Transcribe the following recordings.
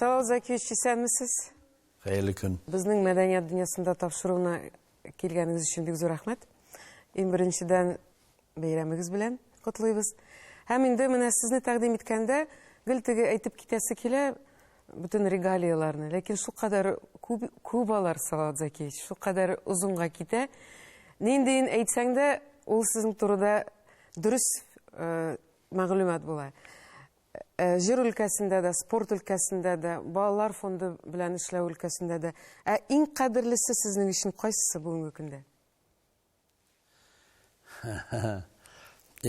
Салават Закиевич, исәнмесез? Хәерле көн. Безнең мәдәният дөньясында тапшыруына килгәнегез өчен бик зур рәхмәт. Иң беренчедән бәйрәмегез белән котлыйбыз. Һәм инде менә сезне тәкъдим иткәндә гел теге әйтеп китәсе килә бөтен регалияләрне. Ләкин шулкадәр күп, күп алар, Салават Закиевич, шулкадәр озынга китә. Ниндиен әйтсәң дә, ул сезнең турыда дөрес э, мәгълүмат була. Э, җыр өлкәсендә дә, спорт өлкәсендә дә, балалар фонды белән эшләү өлкәсендә дә. Ә иң кадерлесе сезнең өчен кайсысы бүгенге көндә?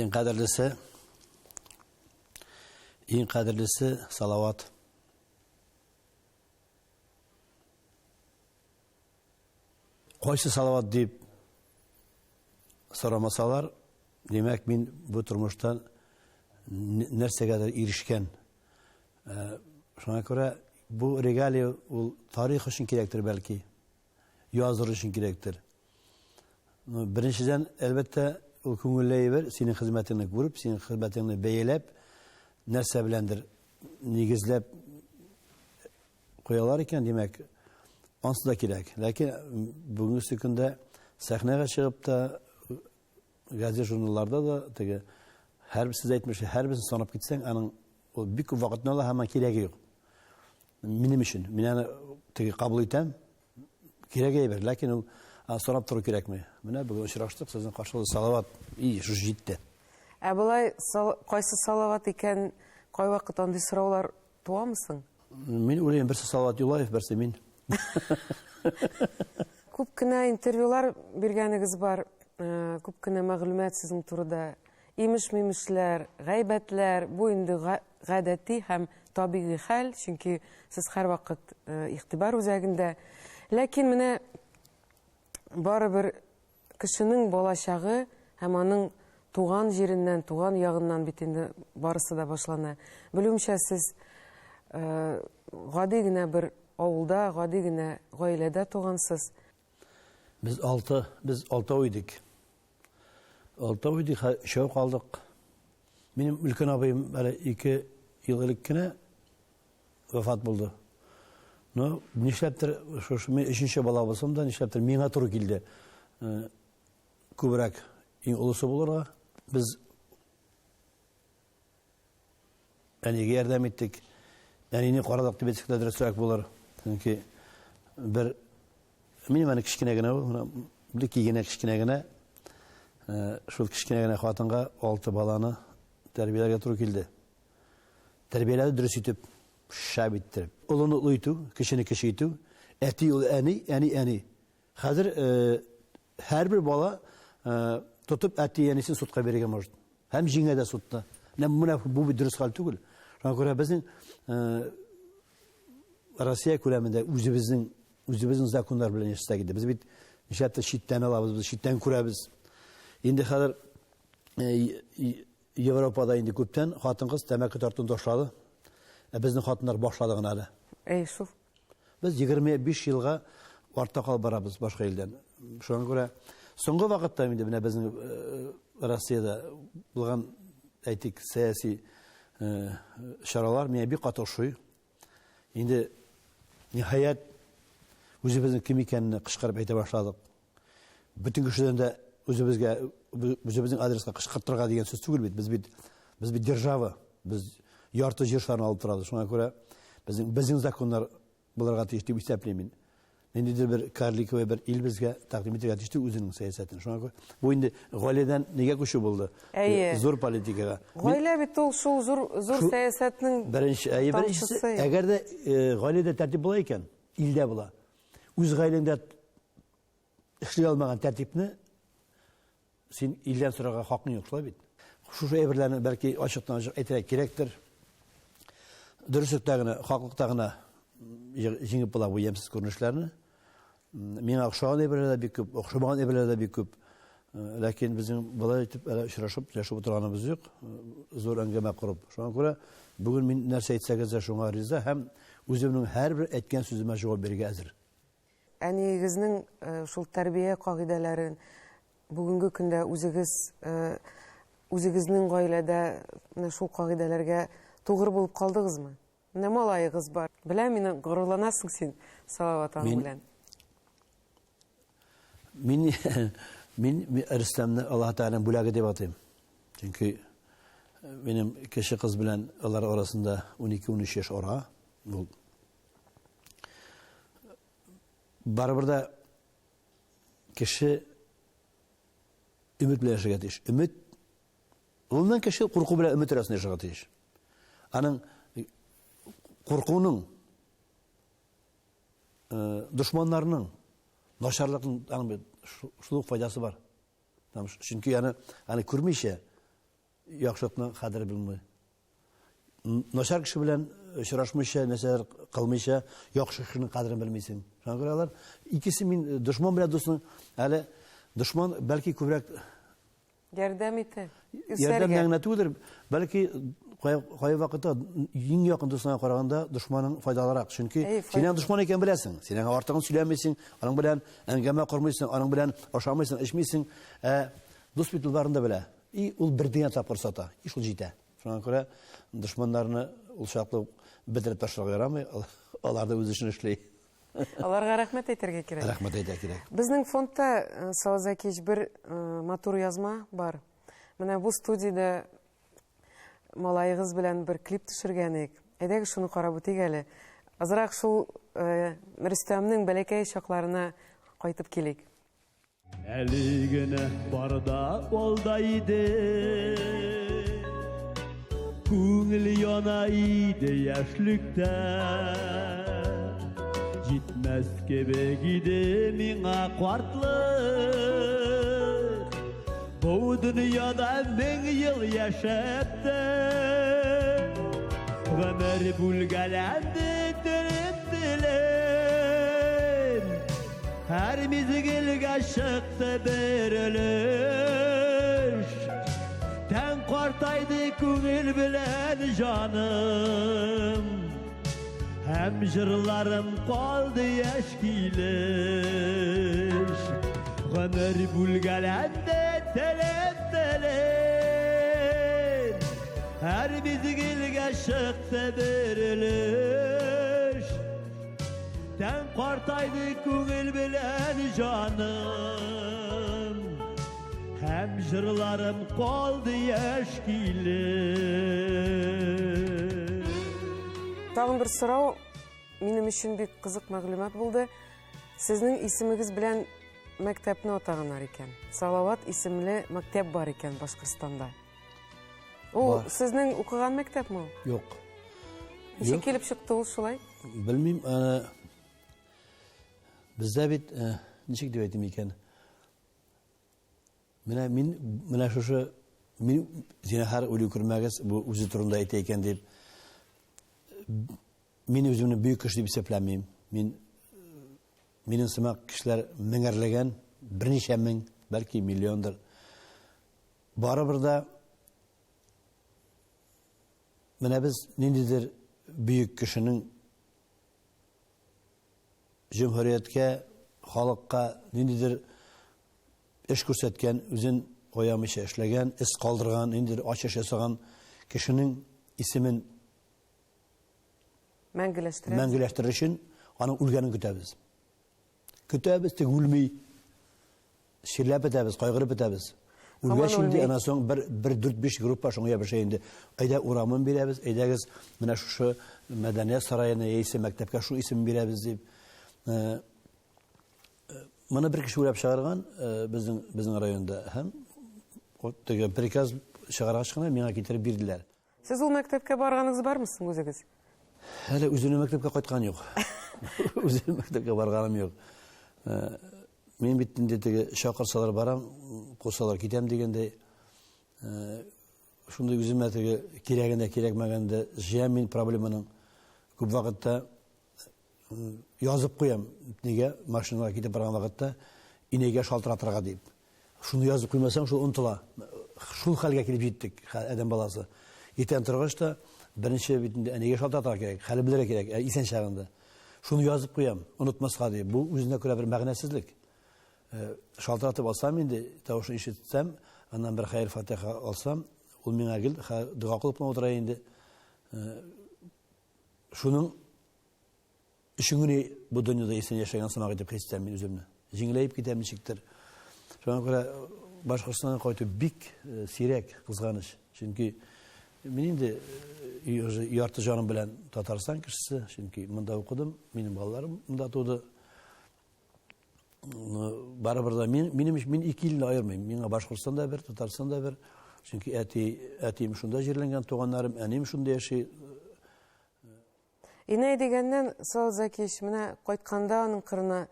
Иң кадерлесе Иң кадерлесе Салават. Кайсы Салават дип сорамасалар, димәк, мин бу тормыштан нәрсәгәдер ирешкән. Э, шуңа күрә бу регалия ул тарих өчен кирәктер бәлки, языр өчен кирәктер. Ну, беренчедән, әлбәттә, ул күңелле әйбер, синең хезмәтеңне күреп, синең хезмәтеңне бәяләп, нәрсә беләндер нигезләп куялар икән, димәк, ансы да кирәк. Ләкин бүгенге көндә сәхнәгә чыгып та, газет журналларда да теге һәрбер сез әйтмешли, һәрберсен санап китсәң, аның ул бик күп вакытны ала һәм кирәге юк. Минем өчен, мин аны теге кабул итәм, кирәк әйбер, ләкин ул сорап тору кирәкми. Менә бүген очраштык, сезнең каршыгызда Салават, и, шушы җитте. Ә болай кайсы Салават икән, кайвакыт андый сораулар Туамы соң? Мин уйлыйм, берсе Салават Юлаев, берсе мин. Күп кенә интервьюлар биргәнегез бар, э, күп кенә мәгълүмат сезнең турыда. Имеш-мимешләр, гайбәтләр, бу инде гадәти һәм табигый хәл, чөнки сез һәрвакыт э, игътибар үзәгендә. Ләкин менә барыбер Кешенең балачагы һәм аның туган җиреннән, туган ягыннан бит инде барысы да башлана. Белүемчә, сез гади генә бер авылда, гади генә гаиләдә тугансыз. Без алты, без алтау идек. Алтау идек, хәзер өчәү калдык. Минем өлкән абыем әле 2 ел элек кенә вафат булды. Ну, нишләптер, шушы мин өченче бала булсам да, нишләптер миңа туры килде. Э, күбрәк иң олысы булырга. Без әнигә ярдәм иттек. Әнине карадык дип әйтсәк тә дөресрәк булыр. Чөнки бер минем әни кечкенә генә ул, бик генә кечкенә генә э, шул кечкенә генә хатынга алты баланы тәрбияләргә туры килде. Тәрбияләде дөрес итеп, шәп иттереп. Олыны олы итү, кечене кече итү, әти ул әни, әни әни. Хәзер э, һәрбер бала э, тотып әти әнисен судка бирергә может. Һәм җиңә дә судта. Менә менә бу бит дөрес хәл түгел. Шуңа күрә безнең э, Россия күләмендә үзебезнең үзебезнең законнар белән яшәсәк иде. Без бит нишләптер читтән алабыз, без читтән күрәбез. Инде хәзер э, Европада инде күптән хатын-кыз тәмәке тартуны ташлады. Ә безнең хатыннар башлады гына әле. Әй, шул. Без 25 елга артта калып барабыз башка илдән. Шуңа күрә соңгы вакытта инде менә безнең э, Россиядә булган, әйтик, сәяси э, чаралар миңа бик каты ошый. Инде ниһаять үзебезнең кем икәнне кычкырып әйтә башладык. Бөтен кешедән дә үзебезгә үзебезнең адреска кычкыртырга дигән сүз түгел бит. Без бит без бит держава. Без ярты җир шарын алып торабыз. Шуңа күрә безнең безнең законнар булырга тиеш дип исәплим мин. Ниндидер бер карликовый бер ил безгә тәкъдим итәргә тиеш түгел үзенең сәясәтен. Шуңа күрә бу инде гаиләдән нигә күчү булды? Әйе. Зур политикага. Гаилә бит ул шул зур зур сәясәтнең беренче, әйе, беренчесе. Әгәр дә э, гаиләдә тәртип була икән, илдә була. Үз гаиләңдә эшли алмаган тәртипне син илдән сорарга хакың юк, шулай бит? Шушы әйберләрне бәлки ачыктан-ачык әйтергә кирәктер. Дөреслектә генә, хаклыкта гына җиңеп була бу ямьсез күренешләрне. Миңа охшаган әйберләр дә бик күп, охшамаган әйберләр дә бик күп. Ләкин безнең болай итеп әле очрашып, сөйләшеп утырганыбыз юк, зур әңгәмә корып. Шуңа күрә бүген мин нәрсә әйтсәгез дә шуңа риза һәм үземнең һәрбер әйткән сүземә җавап бирергә әзер. Әниегезнең шул тәрбия кагыйдәләрен бүгенге көндә үзегез үзегезнең гаиләдә менә шул кагыйдәләргә тугры булып калдыгызмы? Менә малаегыз бар. Беләм, мине горурланасың син Салават аның белән. Мин мин Рөстәмне Аллаһ Тәгаләнең бүләге дип атыйм. Чөнки минем кече кыз белән алар арасында 12-13 яшь ара. Бу барыбер дә кеше өмет белән яшәргә тиеш. Өмет гомумән кеше курку белән өмет арасында яшәргә тиеш. Аның куркуның дошманнарның начарлыкның аның шул ук файдасы бар. Чөнки аны аны күрмичә яхшылыкның кадере белми. Начар кеше белән очрашмыйча, нәрсәләр кылмыйча, яхшы кешенең кадерен белмисең. Шуңа күрә алар икесе мин дошман белән дусның әле дошман бәлки күбрәк ярдәм итә. Ярдәм генә түгелдер, бәлки кай вакытта иң якын дусыңа караганда дошманың файдалырак. Чөнки син аның дошман икәнен беләсең. Син аңа артыгын сөйләмисең, аның белән әңгәмә кормыйсың, аның белән ашамыйсың, эчмисең. Ә дус бит ул барын да белә. И ул бер дигән тапкыр сата. И шул җитә. Шуңа күрә дошманнарны ул чаклы бетереп ташларга ярамый. Алар да үз эшен эшли. Аларга рәхмәт әйтергә кирәк. Рәхмәт әйтә кирәк. Безнең фондта, э, Салават Закиевич, бер э, матур язма бар. Менә бу студиядә малаегыз белән бер клип төшергән идек. Әйдәгез шуны карап үтик әле. Азрак шул э, Рөстәмнең бәләкәй чакларына кайтып килик. Әле генә барда алда иде. Күңел яна иде яшьлектә. Җитмәс кебек иде миңа картлык. Бу дөньяда мең ел яшәп тә. Гомер бүлгәләнде телем-телем. Һәр мизгелгә чыкты бер өлеш. Тән картайды күңел белән җаным. Һәм җырларым калды яшь килеш. Гомер бүлгәләнде телем-телем. Һәр мизгелгә чыкты бер өлеш. Тән картайды күңел белән җаным. Һәм җырларым калды яшь килеш. Тагын бер сорау минем өчен бик кызык мәгълүмат булды. Сезнең исемегез белән мәктәпне атаганнар икән. Салават исемле мәктәп бар икән Башкортстанда. Ул сезнең укыган мәктәпме ул? Юк. Ничек килеп чыкты ул шулай? Белмим, аны бездә бит э, ничек дип әйтим икән? Менә мин менә шушы мин зинһар уйлый күрмәгез, бу үзе турында әйтә икән дип. Мин үземне бөек кеше дип исәпләмим. Мин минем сымак кешеләр меңәрләгән, берничә мең, бәлки миллиондыр. Барыбер да менә без ниндидер бөек кешенең җөмһүрияткә, халыкка ниндидер эш күрсәткән, үзен аямыйча эшләгән, эз калдырган, ниндидер ачыш ясаган кешенең исемен мәңгеләштерәбез. Мәңгеләштерер өчен аның үлгәнен көтәбез. Көтәбез, тик үлми. Чирләп бетәбез, кайгырып бетәбез. Үлгәч инде, аннан соң бер, бер дүрт биш группа шуңа ябыша инде. Әйдә урамын бирәбез, әйдәгез менә шушы мәдәният сараена яисә мәктәпкә шул исем бирәбез дип. Э, э, моны бер кеше уйлап чыгарган э, безнең безнең районда һәм теге приказ чыгаргач кына миңа китереп бирделәр. Сез ул мәктәпкә барганыгыз бармы соң үзегез? Әле үземнең мәктәпкә кайткан юк. Үзем мәктәпкә барганым юк. Э, мин бит инде теге чакырсалар барам, кусалар китәм дигәндәй, э, шундый үземә теге кирәген дә кирәкмәгән дә җыям мин проблеманың. Күп вакытта язып куям, нигә машинага китеп барган вакытта инәйгә шалтыратырга дип. Шуны язып куймасаң, шул онытыла. Шул хәлгә килеп җиттек, адәм баласы. Иртән торгач та беренче бит инде әнигә шалтыратырга кирәк, хәле белергә кирәк, ә исән чагында. Шуны язып куям, онытмаска дип. Бу үзенә күрә бер мәгънәсезлек. Э, шалтыратып алсам инде, тавышын ишетсәм, аннан бер хәер-фатиха алсам, ул миңа гел дога кылып кына утыра инде. Э, Шуның өчен генә бу дөньяда исән яшәгән сымак итеп хис итәм мин үземне. Җиңеләеп китәм ничектер. Шуңа күрә Башкортстанга кайту бик сирәк, кызганыч. Чөнки мин инде уже ярты җаным белән Татарстан кешесе, чөнки монда укыдым, минем балаларым монда туды. Барыбер дә мин, минем мин ике илне аермыйм. Миңа Башкортстан да бер, Татарстан да бер. Чөнки әти, әтием шунда җирләнгән, туганнарым, әнием шунда яши. Инәй дигәннән, Салават Закиевич, менә кайтканда аның кырына,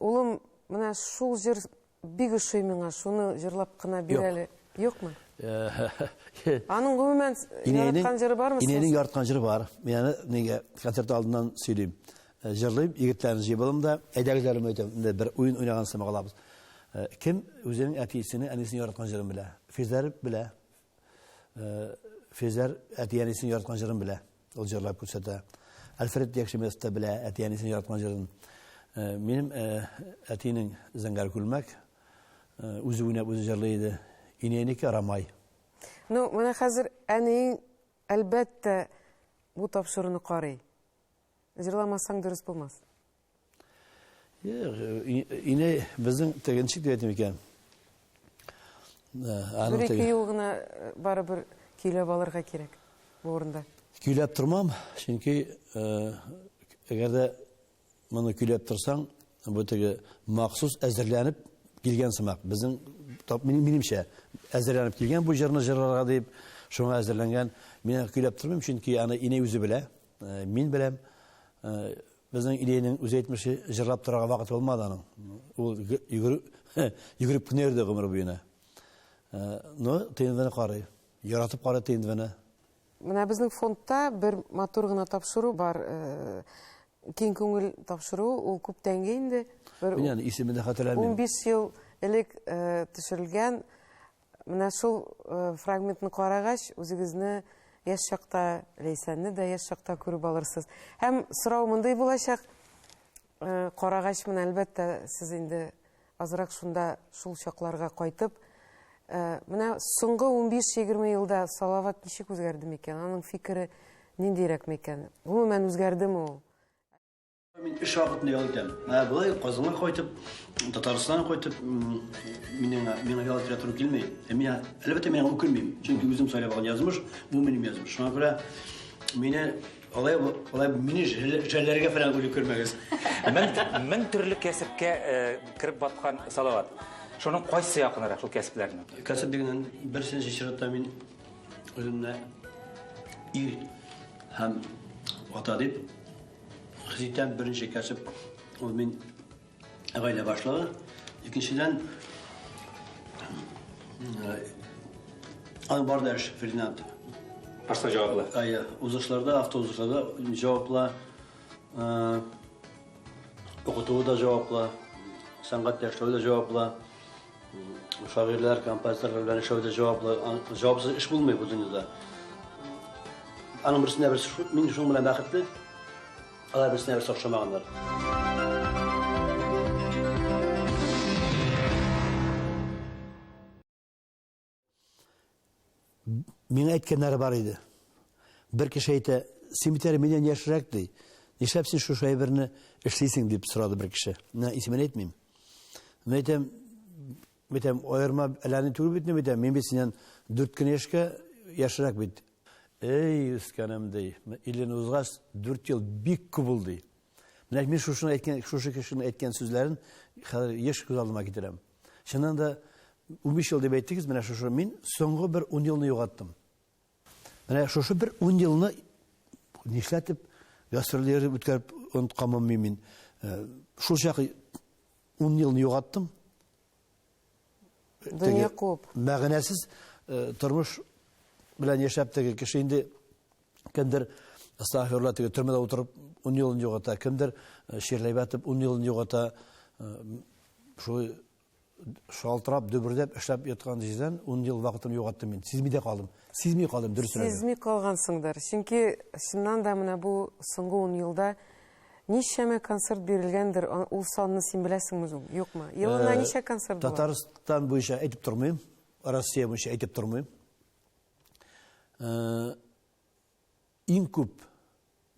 улым, менә шул җыр бик ошый миңа, шуны җырлап кына бир әле. Юкмы? Аның гомумән яраткан җыры бармы? Инәйнең яраткан җыры бар. Мин аны нигә концерт алдыннан сөйлим. Җырлыйм, егетләрне җыеп алам да, әйдәгез әле әйтәм, инде бер уен уйнаган сымак алабыз. Кем үзенең әтисене, әнисен яраткан җырын белә? Физәр белә. Физәр әти-әнисен яраткан җырын белә. Ул җырлап күрсәтә. Альфред Якшимес та белә әти-әнисен яраткан җырын. Минем әтинең Зәңгәр күлмәк үзе уйнап үзе җырлый иде. Инәйнеке Рамай. Ну, менә хәзер әниең әлбәттә бу тапшыруны карый. Җырламасаң дөрес булмас. Юк, инәй безнең теге ничек дип әйтим икән? Бер ике юл гына барыбер көйләп алырга кирәк бу урында. Көйләп тормам, чөнки әгәр дә моны көйләп торсаң, бу теге махсус әзерләнеп килгән сымак. Безнең минемчә әзерләнеп килгән бу җырны җырларга дип, шуңа әзерләнгән. Мин көйләп тормыйм, чөнки аны инәй үзе белә. Мин беләм. Безнең Илейнең үзе әйтмешли, җырлап торырга вакыты булмады аның. Ул йөгереп кенә йөрде гомер буена. Но ТНВны карый. Яратып карый ТНВны. Менә безнең фондта бер матур гына тапшыру бар. Киң күңел тапшыру, ул күптәнге инде. Бер Мин аны исемен дә хәтерләмим. 15 ел элек төшерелгән. Менә шул фрагментны карагач, үзегезне яшь чакта, Ләйсәнне дә яшь чакта күреп алырсыз. Һәм сорау мондый булачак. Карагач, менә әлбәттә, сез инде азрак шунда шул чакларга кайтып, менә соңгы 15-20 елда Салават ничек үзгәрде микән? Аның фикере ниндирәк микән? Гомумән үзгәрдеме ул? Мин эш вакытында ял итәм. Ә болай Казанга кайтып, Татарстанга кайтып, миңа миңа ял итәргә туры килми. Ә мин әлбәттә мин үкенмим. Чөнки үзем сайлап алган язмыш, бу минем язмыш. Шуңа күрә мине алай алай мине жәлләргә фәлән уйлый күрмәгез. Мең мең төрле кәсепкә кереп баткан Салават. Шуның кайсы якынрак шул кәсепләрнең? Кәсеп дигәннән беренче чиратта мин үземне ир һәм ата дип Хис итәм, беренче кәсеп ул мин гаилә башлыгы. Икенчедән, аның бар да эш, Фердинанд. Башта җаваплы. Әйе, узышларда, автоузышларда җаваплы, укытуы да җаваплы, сәнгатьтә эшләү дә җаваплы, шагыйрьләр, композиторлар белән эшләү дә җаваплы. Җавапсыз эш булмый бу дөньяда. Аның берсенә берсе, мин шуның белән бәхетле. Алар берсенә берсе охшамаганнар. Миңа әйткәннәре бар иде. Бер кеше әйтә, син бит әле миннән яшьрәк, ди. Нишләп син шушы әйберне эшлисең, дип сорады бер кеше. Менә исемен әйтмим. Мин әйтәм, әйтәм, аерма әллә ни түгел бит, мин әйтәм, мин бит синнән 4 кенә яшькә яшьрәк бит. Эй, үскәнем, ди, иллене узгач, 4 ел бик күп ул, ди. Менә мин шушыны әйткән, шушы кешенең әйткән сүзләрен хәзер еш күз алдыма китерәм. Чыннан да, 15 ел дип әйттегез, менә шушы мин соңгы бер 10 елны югаттым. Менә шушы бер 10 елны нишләтеп гастрольләр үткәреп онытканмын мин. Шул чак 10 елны югаттым. Дөнья куып. Мәгънәсез тормыш белән яшәп теге кеше инде кемдер астагфирулла теге төрмәдә утырып 10 елын югата, кемдер чирләп ятып 10 елын югата. Шулай шалтырап, дөбердәп эшләп яткан җирдән 10 ел вакытым югаттым мин. Сизми дә калдым. Сизми калдым, дөресрәге. Сизми калгансыңдыр. Чөнки чыннан да менә бу соңгы 10 елда ничәмә концерт бирелгәндер, ул санны син беләсеңме, юкмы? Елына ничә концерт була? Татарстан буенча әйтеп тормыйм, Россия буенча әйтеп тормыйм. Иң күп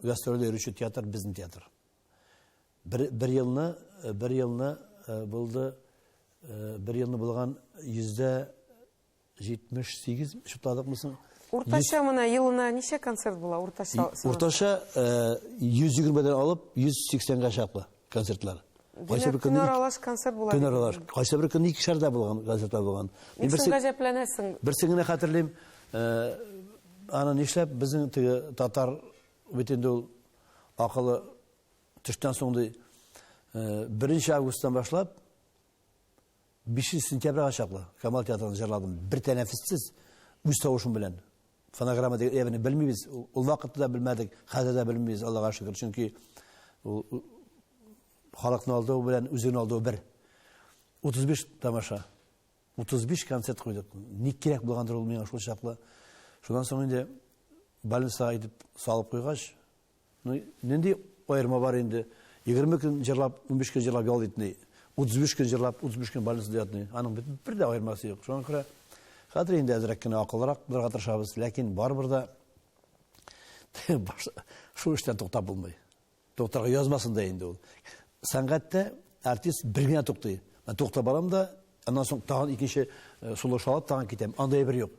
гастрольдә йөрүче театр безнең театр. Бер, бер елны, бер елны булды, бер елны булган 78% чутладыкмы соң? Уртача менә елына ничә концерт була? Уртача. Уртача 120дән алып 180гә чаклы концертлар. Кайсы бер көнне аралаш концерт була. Көн аралаш. Кайсы бер көнне икешәр дә булган концертлар булган. Мин берсе гаҗәпләнәсең. Берсен генә хәтерлим. Аны нишләп безнең теге татар бит инде ул акылы төштән соң ди 1 августтан башлап 5 сентябрьгә чаклы Камал театрында җырладым. Бер тәнәфессез үз тавышым белән. Фонограмма дигән әйберне белмибез. Ул вакытта да белмәдек, хәзер дә белмибез, Аллага шөкер. Чөнки ул халыкны алдау белән үзеңне алдау бер. 35 тамаша. 35 концерт куйдык. Ник кирәк булгандыр ул миңа шул чаклы. Шуннан соң инде больницага итеп салып куйгач, ну, нинди аерма бар инде? 20 көн җырлап, 15 көн җырлап ял итми. 35 көн җырлап, 35 көн больницада ятмый. Аның бит бер дә аермасы юк. Шуңа күрә хәзер инде әзрәк кенә акыллырак булырга тырышабыз, ләкин барыбер дә шул эштән туктап булмый. Туктарга язмасын да инде ул. Сәнгатьтә артист бер генә туктый. Мен туктап барам да, аннан соң тагын икенче сулыш алып тагын китәм. Андай бер юк.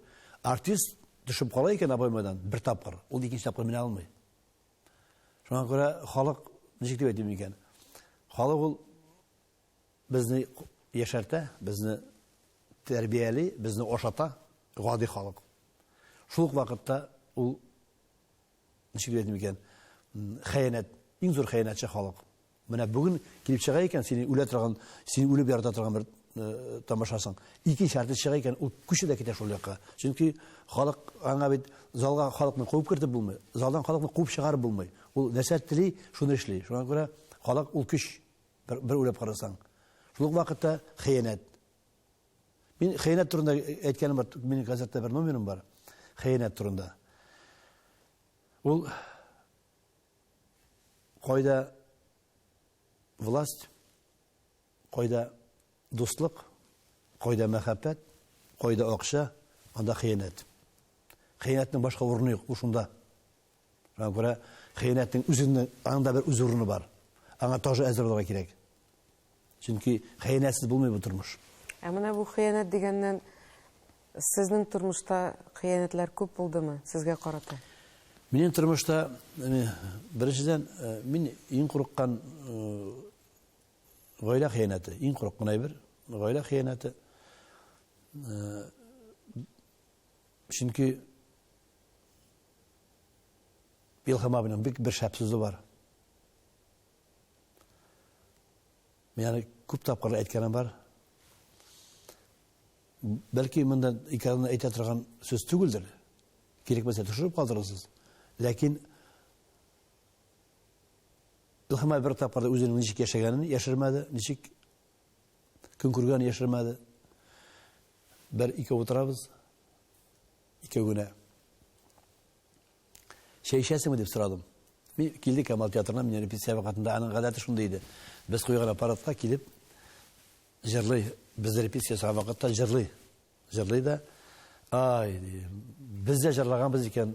Артист төшеп кала икән обоймадан бер тапкыр, ул икенче тапкыр менә алмый. Шуңа күрә халык ничек дип әйтим икән? Халык ул безне яшәртә, безне тәрбияли, безне ашата, гади халык. Шул ук вакытта ул ничек дип әйтим икән, хыянәт, иң зур хыянәтче халык. Менә бүген килеп чыга икән, сине үлә торган, сине үлеп ярата торган бер тамашасың. Икенче артист чыга икән, ул күчә дә китә шул якка. Чөнки халык аңа бит залга халыкны куып кертеп булмый, залдан халыкны куып чыгарып булмый. Ул нәрсә тели, шуны эшли. Шуңа күрә халык ул көч, бер, бер уйлап карасаң. Шул ук вакытта хыянәт. Мин хыянәт турында әйткәнем бар, минем концертта бер номерым бар. Хыянәт турында. Ул кайда власть, кайда дуслык, кайда мәхәббәт, кайда акча, анда хыянәт. Хыянәтнең башка урыны юк, ул шунда. Шуңа күрә хыянәтнең үзенең аның да бер үз урыны бар. Аңа тоже әзер булырга кирәк. Чөнки хыянәтсез булмый бу тормыш. Ә менә бу хыянәт дигәннән сезнең тормышта хыянәтләр күп булдымы сезгә карата? Минем тормышта, беренчедән, мин иң курыккан гаилә хыянәте, иң курыккан әйбер, гаилә хыянәте. Чөнки Илһам абының бик бер шәп сүзе бар. Мин аны күп тапкыр әйткәнем бар. Бәлки монда экранны әйтә торган сүз түгелдер. Кирәк булса төшереп калдырырсыз. Ләкин Илһам бер тапкыр да үзенең ничек яшәгәнен яшермәде, ничек көн күргәнен яшермәде. Бер икәү утырабыз. Икәү генә. Чәй эчәсеңме дип сорадым. Мин килдек Камал театрына, мин репетиция вакытында аның гадәте шундый иде. Без куйган аппаратка килеп җырлый, без репетиция ясаган вакытта җырлый. Җырлый да, ай, ди, без дә җырлаганбыз икән,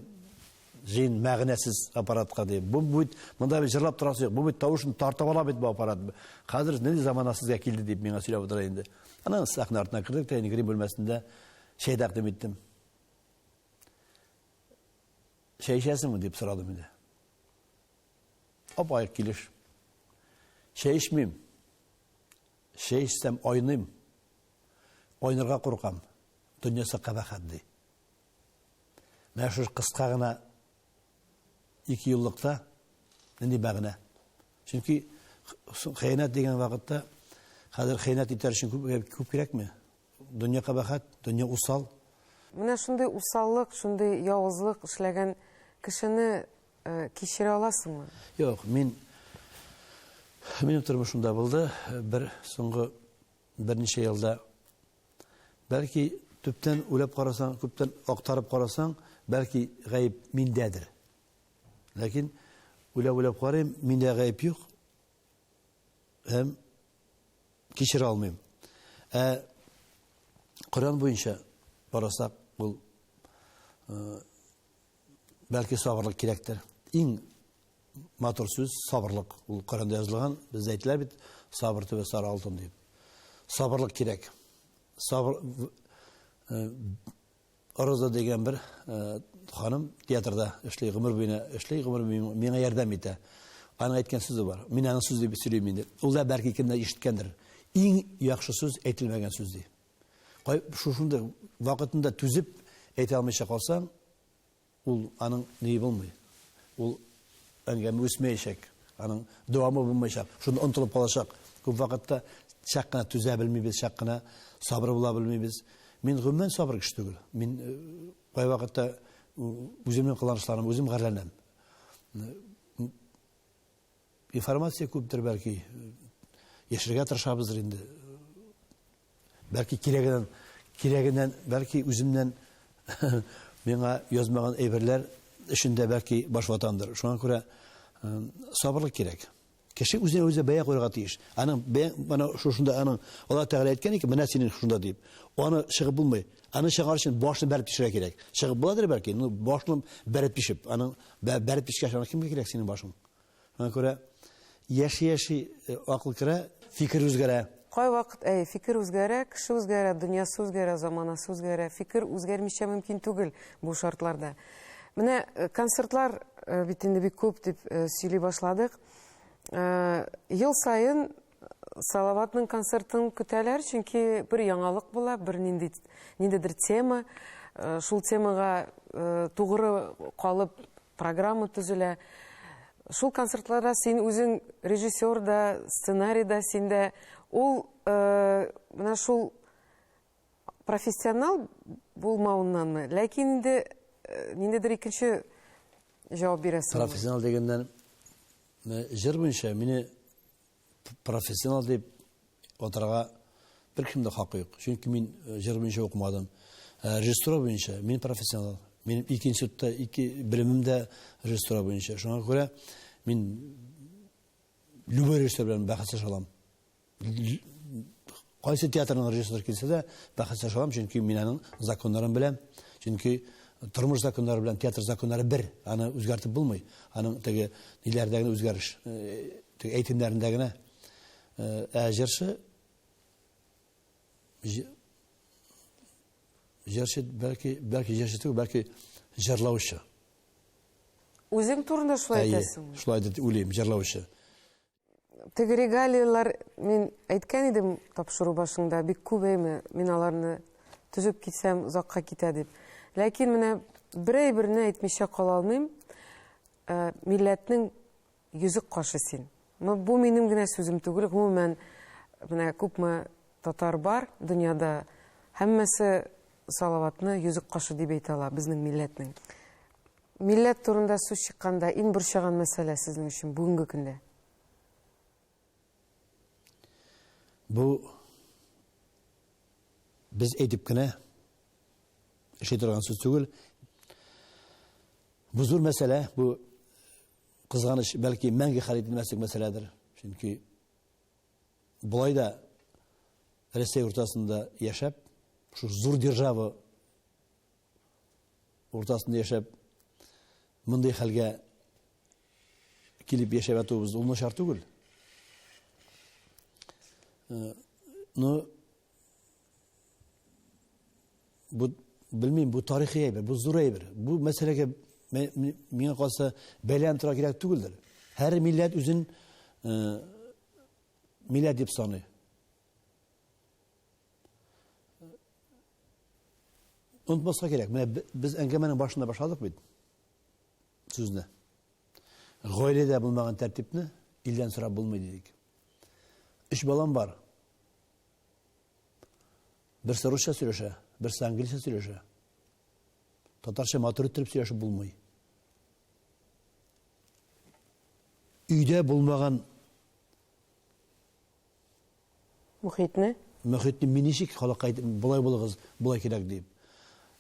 җыен мәгънәсез аппаратка ди. Бу бит монда бит җырлап торасы юк. Бу бит тавышын тартып ала бит бу аппарат. Хәзер нинди замана сезгә килде дип миңа сөйләп утыра инде. Аннан сәхнә артына кердек тә, грим бүлмәсендә чәй тәкъдим иттем. Чәй эчәсеңме дип сорадым инде. Апаек килеш. Чәй эчмим. Чәй эчсәм айныйм. Айнырга куркам. Дөньясы кабахәт ди. Менә шушы кыска гына ике еллыкта нинди мәгънә. Чөнки хыянәт дигән вакытта хәзер хыянәт итәр өчен күп, күп кирәкме? Дөнья кабахәт, дөнья усал. Менә шундый усаллык, шундый явызлык эшләгән кешене кичерә аласыңмы? Юк, мин минем тормышымда булды бер соңгы берничә елда. Бәлки төптән уйлап карасаң, күптән актарып карасаң, бәлки гаеп миндәдер. Ләкин уйлап-уйлап карыйм, миндә гаеп юк. Һәм кичерә алмыйм. Ә Коръән буенча карасак, ул бәлки сабырлык кирәктер. Иң матур сүз сабырлык. Ул Коръәндә язылган, бездә әйтелә бит, сабыр төбе сары алтын дип. Сабырлык кирәк. Сабыр э, Роза дигән бер э, ханым театрда эшли, гомер буена эшли, гомер буе миңа ярдәм итә. Аның әйткән сүзе бар. Мин аның сүзе дип сөйлим инде. Ул да бәлки кемдер ишеткәндер. Иң яхшы сүз әйтелмәгән сүз ди. Кай шушында вакытында түзеп әйтә алмыйча калсаң, Ул аның ни булмый. Ул әңгәмә үсмәячәк. Аның дәвамы булмаячак. Шунда онытылып калачак. Күп вакытта чак кына түзә белмибез, чак кына сабыр була белмибез. Мин гомумән сабыр кеше түгел. Мин э, кайвакытта үземнең кыланышларым үзем гарьләнәм. Информация күптер бәлки. Яшәргә тырышабыздыр инде. Бәлки кирәгеннән, кирәгеннән, бәлки үземнән миңа язмаган әйберләр өчен дә бәлки баш ватамдыр. Шуңа күрә сабырлык кирәк. Кеше үзенә үзе бәя куярга тиеш. Аның бәя, менә шушында аның Алла Тәгалә әйткән икән, менә синең шушында дип. Аны чыгып булмый. Аны чыгар өчен башны бәреп төшерергә кирәк. Чыгып буладыр бәлки, но башны бәреп төшеп, аның бәреп төшкәч, аны кемгә кирәк синең башың? Шуңа күрә яши-яши э, акыл керә, фикер үзгәрә. Кайвакыт, әй, фикер үзгәрә, кеше үзгәрә, дөньясы үзгәрә, заманасы үзгәрә. Фикер үзгәрмичә мөмкин түгел бу шартларда. Менә э, концертлар э, бит инде бик күп дип сөйли башладык. Ел саен Салаватның концертын көтәләр, чөнки бер яңалык була, бер нинди ниндидер тема, шул темага тугры калып программа төзелә. Шул концертларда син үзең режиссер да, сценарий да синдә. Ул менә шул профессионал булмавыннанмы? Ләкин инде ниндидер икенче җавап бирәсең. Профессионал дигәннән җыр буенча мине профессионал дип атарга беркем дә хакы юк. Чөнки мин э, җыр буенча укымадым. Э, режиссура буенча мин профессионал. Минем ике институтта ике белемем дә режиссура буенча. Шуңа күрә мин любой режиссер белән бәхәсләшә алам. Кайсы театрның режиссеры килсә дә бәхәсләшә алам, чөнки мин аның законнарын беләм. Чөнки тормыш законнары белән театр законнары бер, аны үзгәртеп булмый. Аның теге ниләрдә генә үзгәреш, э, теге әйтемнәрендә генә. Э, ә җырчы җырчы бәлки бәлки җырчы түгел, бәлки җырлаучы. Үзең турында шулай әйтәсеңме? Шулай дип уйлыйм, җырлаучы. Теге регалияләр, мин әйткән идем тапшыру башында, бик күп әйме, мин аларны төзеп китсәм, озакка китә дип. Ләкин менә бер әйберне әйтмичә кала алмыйм. Э, милләтнең йөзек кашы син. Ну, бу минем генә сүзем түгел, гомумән, менә күпме татар бар дөньяда, һәммәсе Салаватны йөзек кашы дип әйтә ала безнең милләтнең. Милләт турында сүз чыкканда иң борчыган мәсьәлә сезнең өчен бүгенге көндә? Бу без әйтеп кенә эшли торган сүз түгел. Бу зур мәсьәлә, бу кызганыч, бәлки мәңге хәл ителмәслек мәсьәләдер. Чөнки болай да Рәсәй уртасында яшәп, шул зур держава уртасында яшәп, мондый хәлгә килеп яшәп ятуыбыз ул начар түгел. Э, но бу белмим, бу тарихи әйбер, бу зур әйбер. Бу мәсьәләгә миңа калса бәйләнеп тора кирәк түгелдер. Һәр милләт үзен э, милләт дип саный. Онытмаска кирәк. Менә без әңгәмәнең башында башладык бит сүзне. Гаиләдә булмаган тәртипне илдән сорап булмый дидек. Өч балам бар. Берсе русча сөйләшә, берсе английча сөйләшә. Татарча матур иттереп сөйләшеп булмый. Өйдә булмаган Мөхитне? Мөхитне мин ничек халыкка әйтеп, болай булыгыз, болай кирәк дип.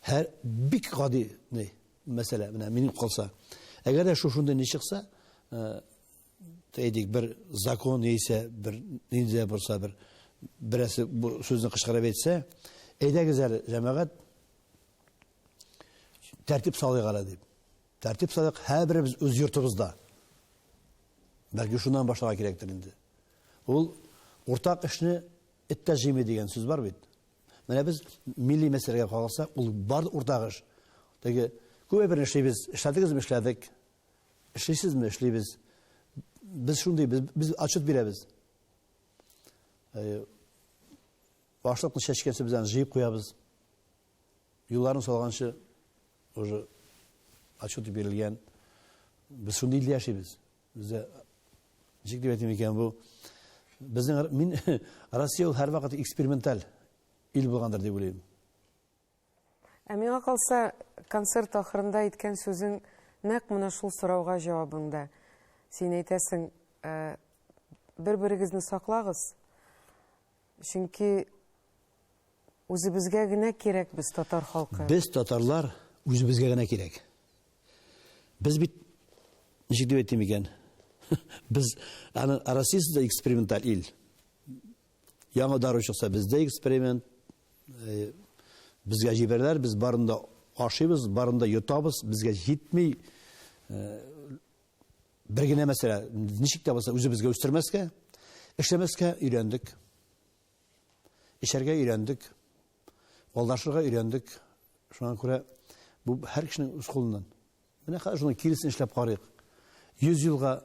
Һәр бик гади ни мәсьәлә, менә минем калса. Әгәр дә шушындый ни чыкса, э, әйтик, бер закон яисә бер нинди дә булса бер берәрсе бу сүзне кычкырып әйтсә, әйдәгез әле, җәмәгать, тәртип салыйк әле дип. Тәртип салыйк һәрберебез үз йортыбызда. Бәлки шуннан башларга кирәктер инде. Ул уртак эшне эт тә җыймый дигән сүз бар бит. Менә без милли мәсьәләгә кагылсак, ул бар уртак эш. Теге күп әйберне эшлибез, эшләдегезме, эшләдек. Эшлисезме, эшлибез. Без шундый, без, без отчет бирәбез. Э, башлыкны чәчкәнче без аны җыеп куябыз. Юлларын салганчы уже отчет бирелгән. Без шундый илдә яшибез. Бездә ничек дип әйтим икән бу безнең мин Россия ул һәрвакыт эксперименталь ил булгандыр дип уйлыйм. Ә миңа калса, концерт ахырында әйткән сүзең нәкъ менә шул сорауга җавабың да. Син әйтәсең, э, бер-берегезне саклагыз, чөнки үзебезгә генә кирәк без татар халкы. Без татарлар үзебезгә генә кирәк. Без бит ничек дип әйтим икән? Без аны Россиясендә эксперименталь ил. Яңа дару чыкса бездә эксперимент, Э, безгә җибәрәләр, без барын да ашыйбыз, барын да йотабыз, безгә җитми. Э, бер генә мәсьәлә, ничек тә булса үзебезгә үстермәскә, эшләмәскә өйрәндек. Эчәргә өйрәндек. Алдашырга өйрәндек. Шуңа күрә бу һәр кешенең үз кулыннан. Менә хәзер шуның киресен эшләп карыйк. 100 елга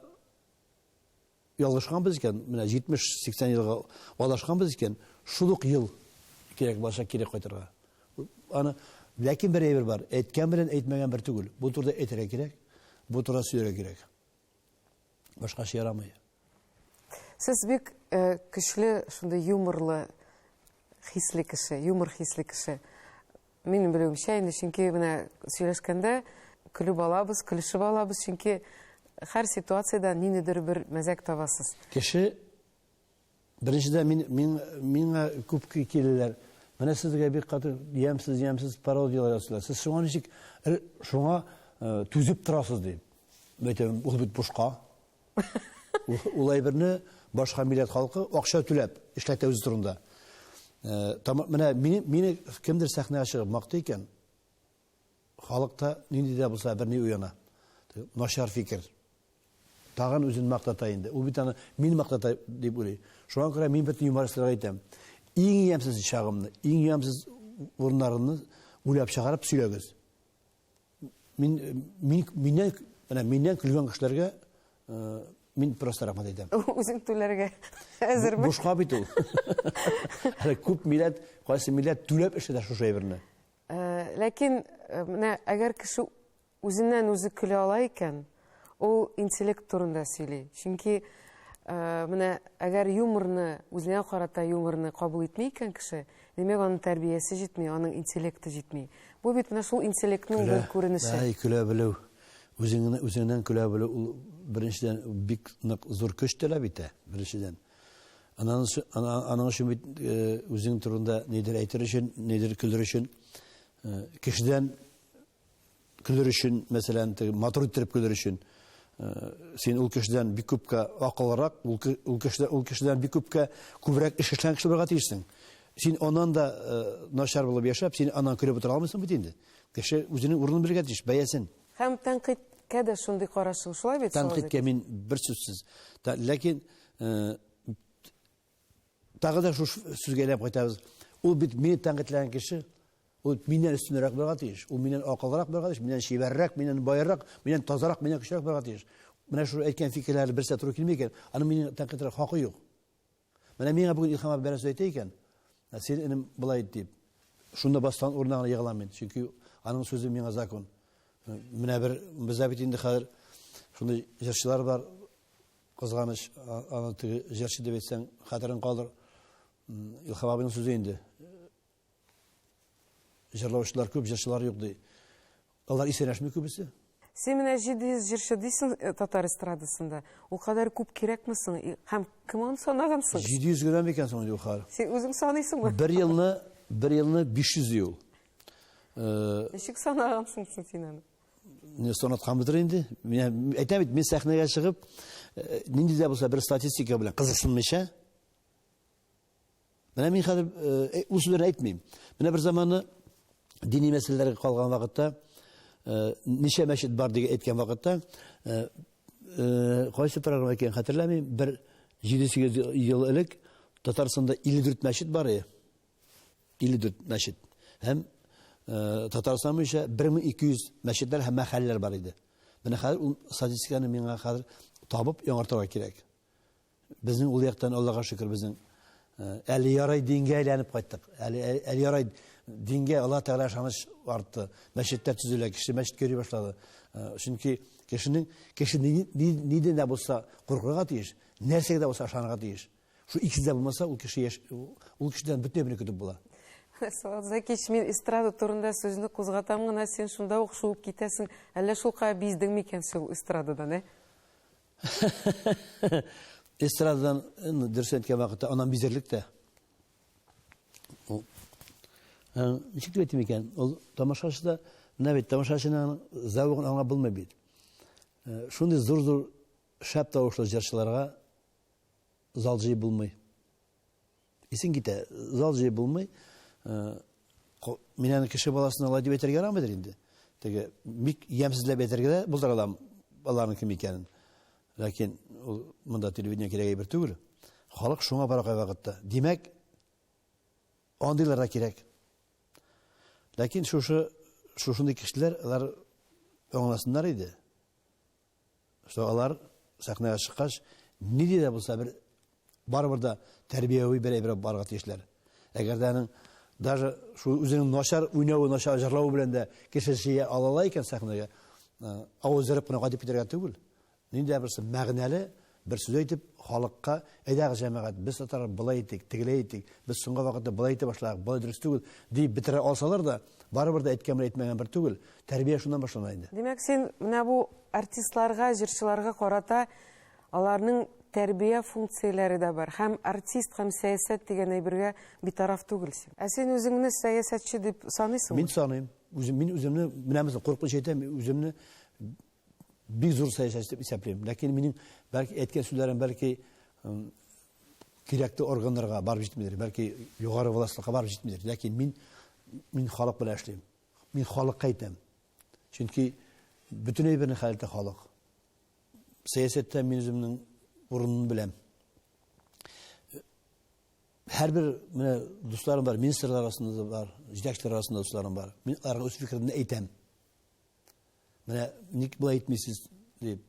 Ялгышканбыз икән, менә 70-80 елга адашканбыз икән, шул ук ел кирәк булачак кире кайтырга. Аны ләкин бер әйбер бар, әйткән белән әйтмәгән бер түгел. Бу турыда әйтергә кирәк, бу турыда сөйләргә кирәк. Башкача ярамый. Сез бик э, көчле, шундый юморлы хисле кеше, юмор хисле кеше. Минем белүемчә инде, чөнки менә сөйләшкәндә көлеп алабыз, көлешеп алабыз, чөнки һәр ситуациядә ниндидер бер мәзәк табасыз. Кеше беренчедән мин, мин, миңа күп киләләр. Менә сезгә бик каты ямьсез, ямьсез пародияләр ясыйлар. Сез шуңа ничек шуңа түзеп торасыз дип. Әйтәм, ул бит бушка. Ул әйберне башка милләт халкы акча түләп эшләтә үзе турында. Э, менә мине, мине кемдер сәхнәгә чыгып мактый икән, халыкта нинди дә булса бер ни уяна. Начар фикер. Тагын үзен мактата инде. Ул бит аны мин мактата дип уйлый. Шуңа күрә мин бөтен юмористларга әйтәм. Иң ямьсез чагымны, иң ямьсез урыннарымны уйлап чыгарып сөйләгез. Мин, мин, миннән, менә миннән көлгән кешеләргә э, мин просто рәхмәт әйтәм. Үзең түләргә әзерме? Бушка бит ул. Әле күп милләт, кайсы милләт түләп эшләтә шушы әйберне. Э, ләкин э, менә әгәр кеше үзеннән үзе көлә ала икән, ул интеллект турында сөйли. Чөнки менә әгәр юморны, үзенә карата юморны кабул итми икән кеше, димәк, аның тәрбиясе җитми, аның интеллекты җитми. Бу бит менә шул интеллектның бер күренеше. Әй, көлә белү. Үзеңне үзеңнән көлә белү ул беренчедән бик нык зур көч таләп итә, беренчедән. Аның аның өчен бит үзең турында нидер әйтер өчен, нидер көлер өчен кешедән көлер өчен, мәсәлән, теге матур иттереп көлер өчен, э, син ул кешедән бик күпкә акыллырак, ул, ул кешедән, ул кешедән бик күпкә күбрәк эш эшләгән кеше булырга тиешсең. Син аннан да э, начар булып яшәп, син аннан көлеп утыра алмыйсың бит инде. Кеше үзенең урынын белергә тиеш, бәясен. Һәм тәнкыйтькә дә шундый карашың, шулай бит? Тәнкыйтькә мин бер сүзсез. Ләкин э, Тагы да шушы сүзгә әйләнеп кайтабыз. Ул бит мине тәнкыйтьләгән кеше, ул миннән өстенрәк булырга тиеш. Ул миннән акыллырак булырга тиеш, миннән чибәррәк, миннән байрак, миннән тазарак, миннән көчлерәк булырга тиеш. Менә шул әйткән фикерләре берсе туры килми икән, аның мине тәнкыйтьләргә хакы юк. Менә миңа бүген Илһам абый берәр сүз әйтә икән, син энем болай ит дип. Шунда бастан урынына гына егылам мин, чөнки аның сүзе миңа закон. Менә бер бездә бит инде хәзер шундый җырчылар бар, Кызганыч, аны теге җырчы дип әйтсәң, хәтерең калыр. Илһам абыйның сүзе инде. Җырлаучылар күп, җырчылар юк ди. Алар исәнләшми күбесе. Син менә 700 җырчы дисең э, татар эстрадасында. Ул кадәр күп кирәкме соң? Һәм кем аны санаган соң? 700 генә микән соң инде ул хәл? Син үзең саныйсыңмы? Бер елны, бер елны 500 ди ул. Э, Ничек санагансың соң син аны? Не сонатканбыздыр инде. Мин әйтәм бит, мин сәхнәгә чыгып, э, нинди дә булса бер статистика белән кызыксынмыйча, менә мин хәзер э, ул сүзләрне әйтмим. Менә бер заманы дини мәсьәләләргә калган вакытта, э, ничә мәчет бар дип әйткән вакытта, Кайсы программа икәнен хәтерләмим, бер 7-8 ел элек Татарстанда 54 мәчет бар иде. 54 мәчет. Һәм Татарстан буенча 1200 мәчетләр һәм мәхәлләләр бар иде. Менә хәзер ул статистиканы миңа хәзер табып яңартырга кирәк. Безнең ул яктан Аллага шөкер безнең әле ярай дингә әйләнеп кайттык. Әле әле ярай дингә Алла Тәгалә ышаныч артты. Мәчетләр төзелә, кеше мәчеткә йөри башлады. Чөнки кешенең кеше нидән дә булса куркырга тиеш, нәрсәгә дә булса ышанырга тиеш. Шу икесе дә булмаса, ул кеше яш, ул кешедән бөтен әйберне көтеп була. Салават Закич, мин эстрада турында сүзне кузгатам гына, син шунда ук шуып китәсең. Әллә шулкадәр биздең микән шул эстрададан, ә? Эстрададан, дөрес әйткән вакытта, аннан бизерлек тә. Ул, ничек дип әйтим икән, ул тамашачы да, менә бит тамашачының зәвыгын аңлап булмый бит. Шундый зур-зур шәп тавышлы җырчыларга зал җыеп булмый. Исең китә, зал җыеп булмый. Мин аны кеше баласына алай дип әйтергә ярамыйдыр инде. Теге бик ямьсезләп әйтергә дә булдыра алам аларның кем икәнен. Ләкин ул монда телевидение кирәк әйбер түгел. Халык шуңа бара кайвакытта. Димәк, андыйлар да кирәк. Ләкин шушы шушындый кешеләр алар аңласыннар иде. Что алар сәхнәгә чыккач, нинди дә булса бер барыбер да тәрбияви бер әйбер барырга тиешләр. Әгәр дә аның даже шул үзенең начар уйнавы, начар җырлавы белән дә кеше җыя ала ала икән сәхнәгә, авыз ерып кына кайтып китәргә түгел. Нинди дә берсе мәгънәле бер сүз әйтеп, халыкка, әйдәгез җәмәгать, без татарлар болай итик, тегеләй итик, без соңгы вакытта болай итә башладык, болай дөрес түгел, дип бетерә алсалар да, барыбер дә әйткән белән әйтмәгән бер түгел. Тәрбия шуннан башлана инде. Димәк, син менә бу артистларга, җырчыларга карата аларның тәрбия функцияләре дә бар. Һәм артист һәм сәясәт дигән әйбергә битараф түгел син. Ә син үзеңне сәясәтче дип саныйсыңмы? Мин саныйм. Үзем, мин үземне, менә мисал, куркыныч әйтәм, үземне бик зур сәясәтче дип исәплим. Ләкин минем бәлки әйткән сүзләрем бәлки кирәкле органнарга барып җитмидер, бәлки югары властьлыкка барып җитмидер. Ләкин мин мин халык белән эшлим. Мин халыкка әйтәм. Чөнки бөтен әйберне хәл итә халык. Сәясәттә мин үземнең урынын беләм. Һәрбер менә дусларым бар, министрлар арасында да бар, җитәкчеләр арасында дусларым бар. Мин аларга үз фикеремне әйтәм. Менә ник болай әйтмисез дип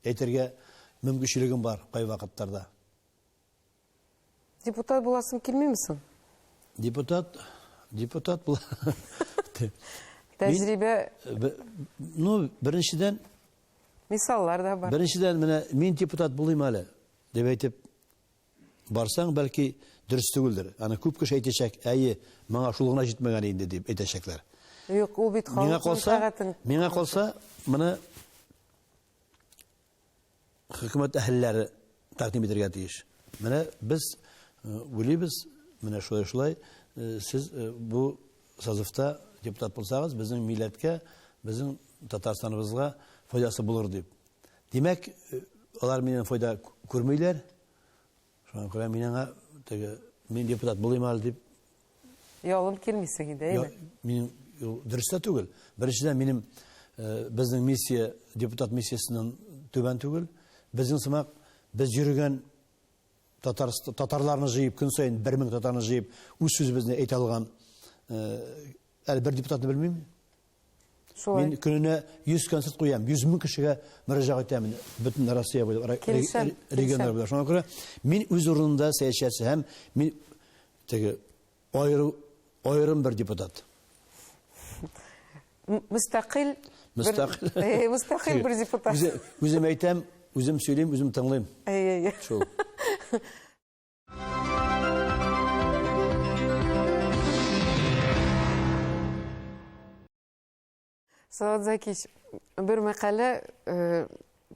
әйтергә мөмкинчелегем бар кайвакытларда. Депутат буласың килмиме соң? Депутат, депутат була. Тәҗрибә. Ну, беренчедән мисаллар да бар. Беренчедән менә мин депутат булыйм әле дип әйтеп барсаң, бәлки дөрес түгелдер. Аны күп кеше әйтәчәк, әйе, моңа шул гына җитмәгән инде дип әйтәчәкләр. Юк, ул бит халык итагатен. Миңа калса, моны хөкүмәт әһелләре тәкъдим итәргә тиеш. Менә без уйлыйбыз, менә шулай шулай, сез бу созывта депутат булсагыз, безнең милләткә, безнең Татарстаныбызга файдасы булыр дип. Димәк, алар миннән файда күрмиләр. Шуңа күрә мин аңа теге мин депутат булыйм әле дип Ялын килмисең инде, әйме? Мин дөрес тә түгел. Беренчедән, минем безнең миссия депутат миссиясеннән түбән түгел. Безнең сымак без йөргән татар татарларны җыеп, көн саен 1000 татарны җыеп, үз сүзебезне әйтә алган әле бер депутатны белмим. Шулай. Мин көненә 100 концерт куям, 100 мең кешегә мөрәҗәгать итәм бөтен Россия буйлап, регионнар буйлап. Шуңа күрә мин үз урынымда сәясәтче һәм мин теге аерым бер депутат. Мөстәкыйль Мөстәкыйль. Мөстәкыйль бер депутат. Үзем әйтәм, үзем сөйлим, үзем тыңлыйм. Әйе, әйе. Шул. Салават Закич, бер мәкалә э,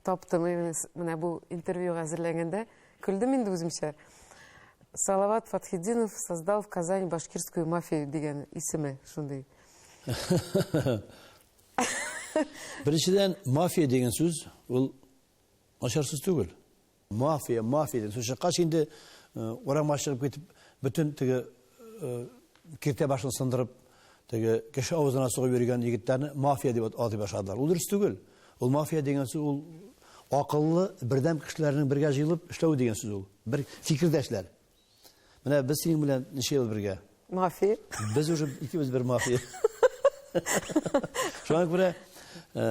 таптым менә бу интервьюга әзерләгәндә. Көлдем инде үземчә. Салават Фатхетдинов создал в Казани башкирскую мафию дигән исеме шундый. Беренчедән, мафия дигән сүз ул начар сүз түгел. Мафия, мафия дигән сүз чыккач инде урамга чыгып китеп, бөтен теге киртә башын сындырып, теге кеше авызына сугып йөргән егетләрне мафия дип атый башладылар. Ул дөрес түгел. Ул мафия дигән сүз ул Акыллы, бердәм кешеләрнең бергә җыелып эшләве дигән сүз ул. Бер фикердәшләр. Менә без синең белән ничә ел бергә? Мафия. Без уже икебез бер мафия. Шуңа күрә э,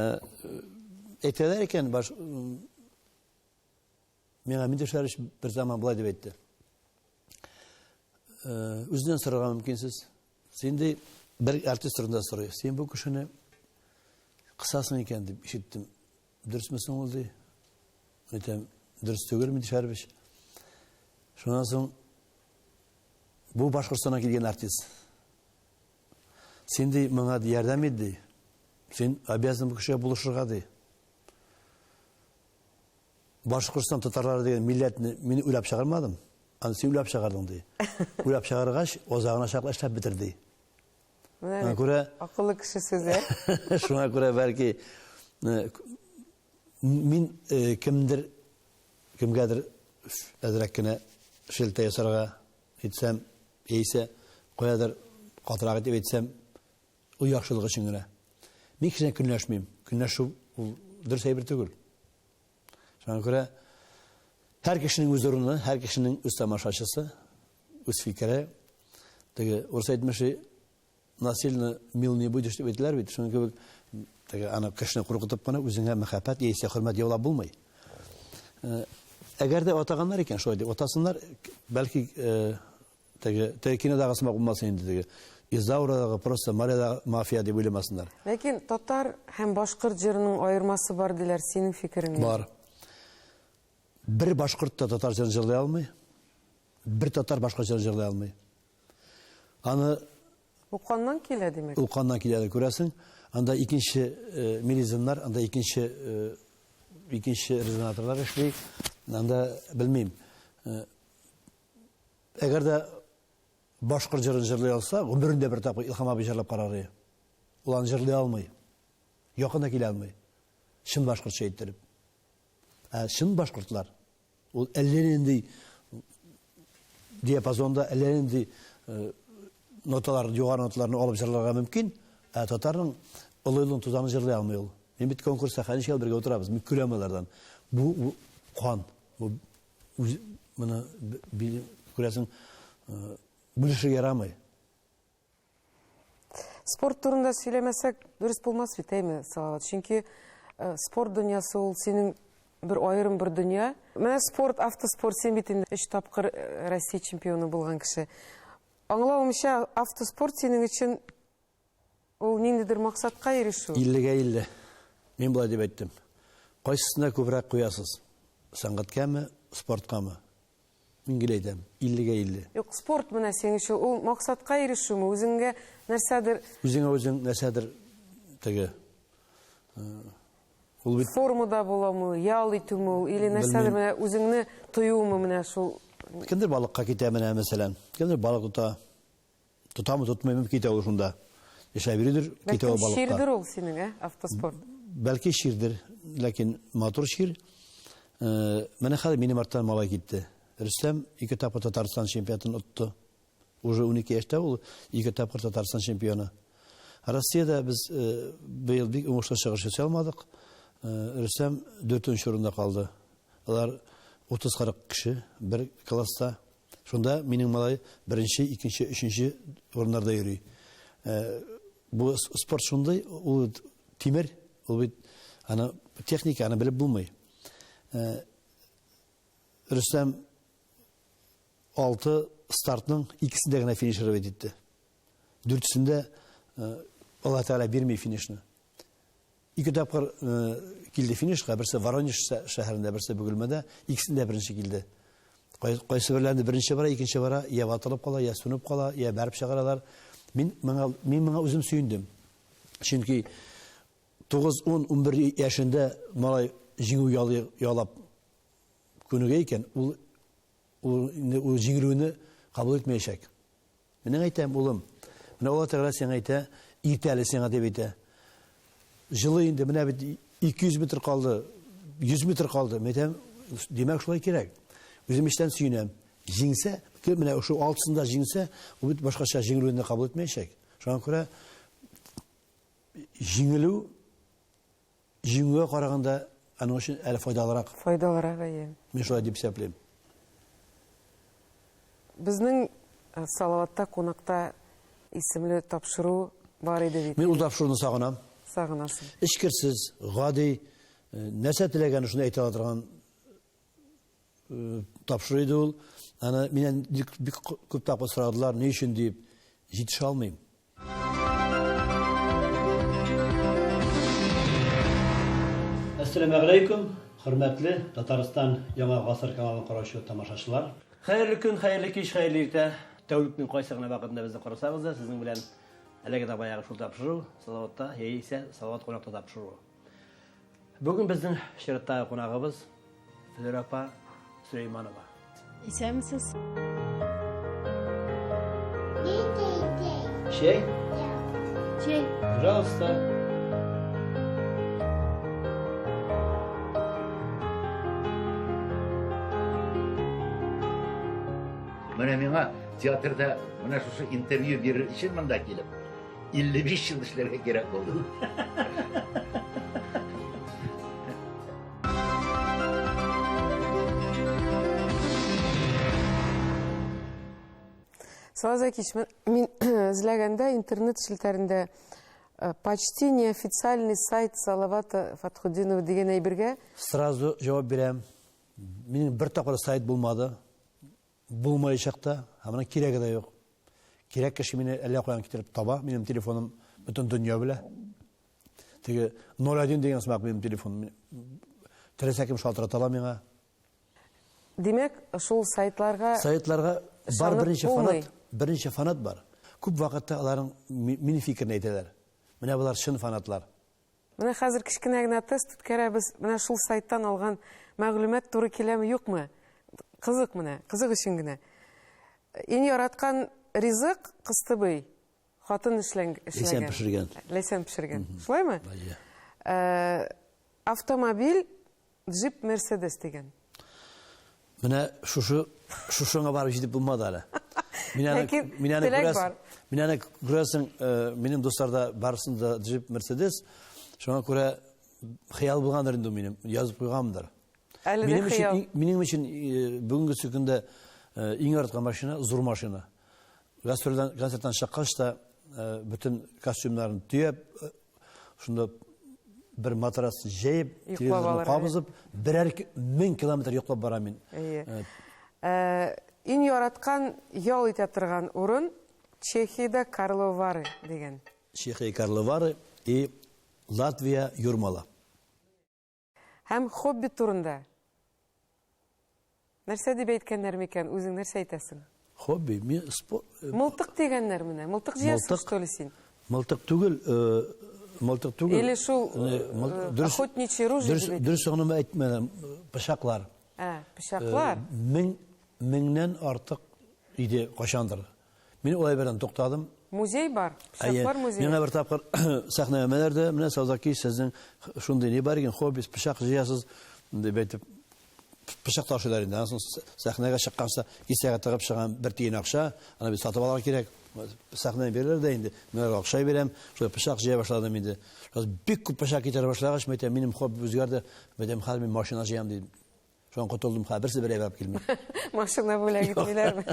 әйтәләр икән, баш миңа Минтимер бер заман болай дип әйтте. Э, үзеннән сорарга мөмкинсез. Син ди бер артист турында сорый. Син бу кешене кысасың икән дип ишеттем. Дөресме соң ул ди? Әйтәм, дөрес түгел Минтимер Шәрипович. Шуннан соң бу Башкортстаннан килгән артист. Син ди моңа ярдәм ит ди. Син обязан бу кешегә булышырга ди. Башкортстан татарлары дигән милләтне мин уйлап чыгармадым. Аны син уйлап чыгардың ди. Уйлап чыгаргач, азагына чаклы эшләп бетер ди. Менә күрә акыллы кеше сүзе. Шуңа күрә бәлки э, мин э, кемдер кемгәдер әзрәк кенә шелтә ясарга әйтсәм, яисә каядыр катырак итеп әйтсәм, ул яхшылык өчен генә. Мин кешедән көнләшмим. Көнләшү ул дөрес әйбер түгел. Шуңа күрә һәр кешенең үз урыны, һәр кешенең үз тамашачысы, үз фикере. Теге урыс әйтмешли, насильно мил не будешь дип әйтәләр бит. Шуның кебек теге аны кешене куркытып кына үзеңә мәхәббәт яисә хөрмәт яулап булмый. Э, әгәр дә атаганнар икән шулай дип атасыннар, бәлки э, теге теге кинодагы сымак булмасын инде теге. Изаурадагы просто Мариядагы мафия дип уйламасыннар. Ләкин татар һәм башкорт җырының аермасы бар диләр, синең фикерең ни? Бар. Бер башкорт та татар җырын җырлый алмый. Бер татар башка җыр җырлый алмый. Аны Ул каннан килә, димәк. Ул каннан килә, күрәсең. Анда икенче э, мелизмнар, анда икенче э, икенче резонаторлар эшли. Анда белмим. Э, әгәр дә башкорт җырын җырлый алса, гомерендә бер тапкыр Илһам абый җырлап карар иде. Ул аны җырлый алмый. Якын да килә алмый. Чын башкортча иттереп. Ә чын башкортлар Ул әллә нинди диапазонда, әллә нинди э, ноталар, югары ноталарны алып җырларга мөмкин, ә татарның олы юлның тузанын җырлый алмый ул. Мин бит конкурста хәничә ел бергә утырабыз, мин көләм алардан. Бу, бу кан, бу үз, моны күрәсең, э, бүлешергә ярамый. Спорт турында сөйләмәсәк, дөрес булмас бит, әйме, Салават? Чөнки э, спорт дөньясы ул синең бер аерым бер дөнья. Менә спорт, автоспорт, син бит инде өч тапкыр э, Россия чемпионы булган кеше. Аңлавымча, автоспорт синең өчен ул ниндидер максатка ирешү. Иллегә илле. Мин болай дип әйттем. Кайсысына күбрәк куясыз? Сәнгатькәме, спорткамы? Мин гел әйтәм, иллегә 50. Юк, спорт менә синең өчен ул максатка ирешүме, үзеңгә нәрсәдер Үзеңә үзең нәрсәдер теге э, ул бит формада буламы, ял итүме ул, или нәрсәдер менә үзеңне тоюмы менә шул. Кемдер балыкка китә менә мәсәлән, кемдер балык тота. Тотамы, тотмыймы, китә ул шунда. Эшләп йөридер, китә ул балыкка. Чирдер ул синең, ә, автоспорт. Бәлки чирдер, ләкин матур чир. Э, менә хәзер минем арттан малай китте. Рөстәм ике тапкыр Татарстан чемпионатын отты. Уже 12 яшьтә ул ике тапкыр Татарстан чемпионы. Россиядә без э, быел бик уңышлы чыгыш ясый алмадык. Э, Рөстәм дүртенче урында калды. Алар 30-40 кеше бер класста. Шунда минем малай беренче, икенче, өченче урыннарда йөри. Э, бу спорт шундый, ул тимер, ул бит аны техника, аны белеп булмый. Э, Рөстәм 6 стартның икесендә генә финишировать итте. Дүртесендә э, Алла Тәгалә бирми финишны. Ике тапкыр килде финишка, берсе Воронеж шәһәрендә, берсе Бөгелмәдә, икесендә беренче килде. Кайсы берләрендә беренче бара, икенче бара, я ватылып кала, я сүнеп кала, я бәреп чыгаралар. Мин моңа мин моңа үзем сөендем. Чөнки 9, 10, 11 яшендә малай җиңү ялап күнегә икән, ул ул инде ул җиңелүне кабул итмәячәк. Менә әйтәм, улым, менә Алла Тәгалә сиңа әйтә, иртә әле сиңа дип әйтә. Җылы инде, менә бит 200 метр калды, 100 метр калды. Мин әйтәм, димәк, шулай кирәк. Үзем эчтән сөенәм. Җиңсә, кем менә шул алтысында җиңсә, ул бит башкача җиңелүне кабул итмәячәк. Шуңа күрә җиңелү җиңүгә караганда аның өчен әле файдалырак. Файдалырак, әйе. Мин шулай дип исәплим. Безнең э, Салаватта кунакта исемле тапшыру бар иде бит. Мин ул тапшыруны сагынам. Сагынасың. Эчкерсез, гади, э, нәрсә теләгәнен шуны әйтә ала торган э, тапшыру иде ул. Аны миннән бик, бик күп тапкыр сорадылар, ни өчен дип, җитешә алмыйм. Әссәламәгаләйкүм, хөрмәтле Татарстан Яңа гасыр каналын караучы тамашачылар. Хәерле көн, хәерле кич, хәерле иртә. Тәүлекнең кайсы гына вакытында безне карасагыз да, сезнең белән әлеге дә баягы шул тапшыру, Салаватта яисә Салават кунакта тапшыруы. Бүген безнең чираттагы кунагыбыз Флера апа Сөләйманова. Исәнмесез. Чәй? Чәй. Пожалуйста. Менә миңа театрда менә шушы интервью бирер өчен монда килеп 55 ел эшләргә кирәк булды. Салават Закич, мин эзләгәндә интернет челтәрендә э, почти неофициальный сайт Салавата Фатхудинова дигән әйбергә Сразу җавап бирәм. Минем бер тапкыр сайт булмады. Булмаячак та, һәм аның кирәге дә юк. Кирәк кеше мине әллә каян китереп таба, минем телефоным бөтен дөнья белә. Теге 01 дигән сымак минем телефон. Теләсә кем шалтырата ала миңа. Димәк, шул сайтларга Сайтларга бар берничә фанат, берничә фанат бар. Күп вакытта аларның минем фикерне әйтәләр. Менә болар чын фанатлар. Менә хәзер кечкенә генә тест үткәрәбез. Менә шул сайттан алган мәгълүмат туры киләме, юкмы? Кызык менә, кызык өчен генә. Иң яраткан ризык кыстыбый. Хатын эшлән, эшләгән. Ләйсән пешергән. Ләйсән пешергән. Шулаймы? Э, автомобиль Джип Мерседес дигән. Менә шушы шушыңа барып җитеп булмады әле. Мин аны мин аны күрәсең, мин аны күрәсең, э, минем дусларда барысында Джип Мерседес. Шуңа күрә хыял булгандыр инде минем, язып куйганмдыр. Әле дә хыял. Минем өчен э, бүгенге көндә э, иң яраткан машина зур машина. Гастрольдән концерттан чыккач та бөтен костюмнарын төяп, шунда бер матрас җәеп, телевизорны кабызып, берәр 1000 километр йоклап барам мин. Әйе. Иң яраткан ял итә торган урын Чехиядә Карловары дигән. Чехия Карловары и Латвия Юрмала. Һәм хобби турында. Нәрсә дип әйткәннәр микән? Үзең нәрсә әйтәсең? Хобби, мин спорт... Э, мылтык дигәннәр менә. Мылтык җыясың, что ли, син? Мылтык түгел, э, мылтык түгел. Или шул э, охотничий ружье дип Дөрес генә әйтмәдем, пычаклар. Ә, пычаклар. Мең, меңнән артык иде кайчандыр. Мин ул әйбердән туктадым. Музей бар, пычаклар музее. Миңа бер тапкыр сәхнәгә менәрде, менә Сазаки, сезнең шундый ни бар икән, хоббис, пычак җыясыз, дип әйтеп, пычак ташыйлар инде. Аннан соң сәхнәгә чыкканча кисәгә тыгып чыган бер тиен акча, аны бит сатып алырга кирәк. Сәхнәне бирәләр дә инде, мин аларга акча бирәм, шулай пычак җыя башладым инде. Бик күп пычак китерә башлагач, мин әйтәм, минем хобби үзгәрде, мин әйтәм, хәзер мин машина җыям, дидем. Шуңа котылдым, хәзер берсе бер әйбәп килми. Машина бүләк итмиләрме?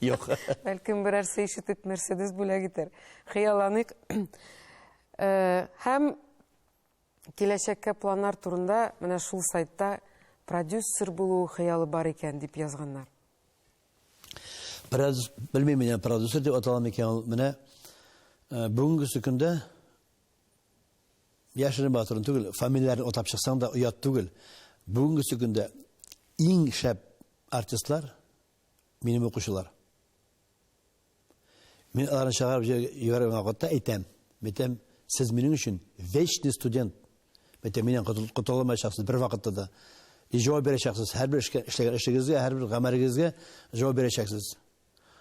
Юк. Бәлкем берәрсе ишетеп Мерседес бүләк итәр. Хыялланыйк. Э, һәм киләчәккә планнар турында менә шул сайтта продюсер булу хыялы бар икән дип язганнар. Продюс, белмим мин, продюсер дип атала микән ул. Менә э, бүгенге көндә Яшерен батырын түгел, фамилияләрен атап чыксаң да оят түгел. Бүгенгесе көндә иң шәп артистлар минем укучылар. Мин аларны чыгарып җибәргән вакытта әйтәм, әйтәм, сез минем өчен вечный студент. Әйтәм, миннән котыла алмаячаксыз бер вакытта да. И җавап бирәчәксез һәрбер эшләгән эшегезгә, һәрбер гамәлегезгә җавап бирәчәксез.